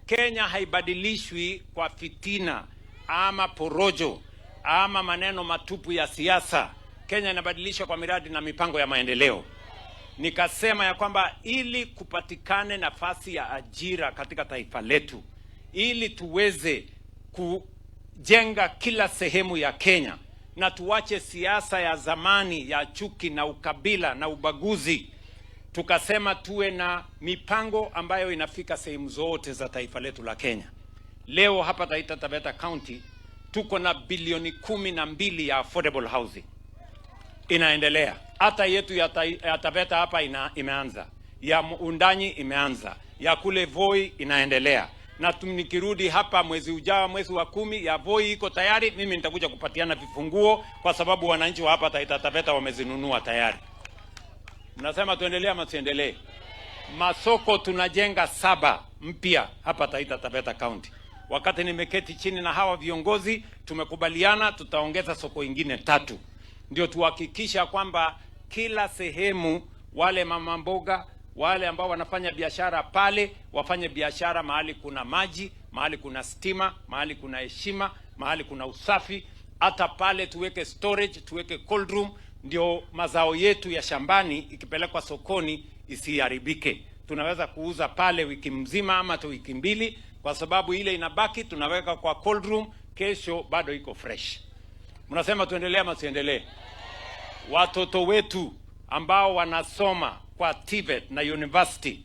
Kenya haibadilishwi kwa fitina ama porojo ama maneno matupu ya siasa. Kenya inabadilishwa kwa miradi na mipango ya maendeleo. Nikasema ya kwamba ili kupatikane nafasi ya ajira katika taifa letu, ili tuweze kujenga kila sehemu ya Kenya na tuache siasa ya zamani ya chuki na ukabila na ubaguzi, tukasema tuwe na mipango ambayo inafika sehemu zote za taifa letu la Kenya. Leo hapa Taita Taveta County tuko na bilioni 12 ya affordable housing inaendelea. Hata yetu ya Taveta hapa imeanza, ya Undanyi imeanza, ya kule Voi inaendelea, na nikirudi hapa mwezi ujao, mwezi wa 10, ya Voi iko tayari. Mimi nitakuja kupatiana vifunguo kwa sababu wananchi wa hapa Taita Taveta wamezinunua tayari. Mnasema tuendelee ama tusiendelee? Masoko tunajenga saba mpya hapa Taita Taveta County. Wakati nimeketi chini na hawa viongozi, tumekubaliana tutaongeza soko ingine tatu, ndio tuhakikisha kwamba kila sehemu wale mama mboga, wale ambao wanafanya biashara pale wafanye biashara mahali kuna maji, mahali kuna stima, mahali kuna heshima, mahali kuna usafi. Hata pale tuweke storage, tuweke cold room, ndio mazao yetu ya shambani ikipelekwa sokoni isiharibike. Tunaweza kuuza pale wiki mzima ama tu wiki 2, kwa sababu ile inabaki tunaweka kwa cold room, kesho bado iko fresh. Mnasema tuendelee ama tusiendelee? Watoto wetu ambao wanasoma kwa TVET na university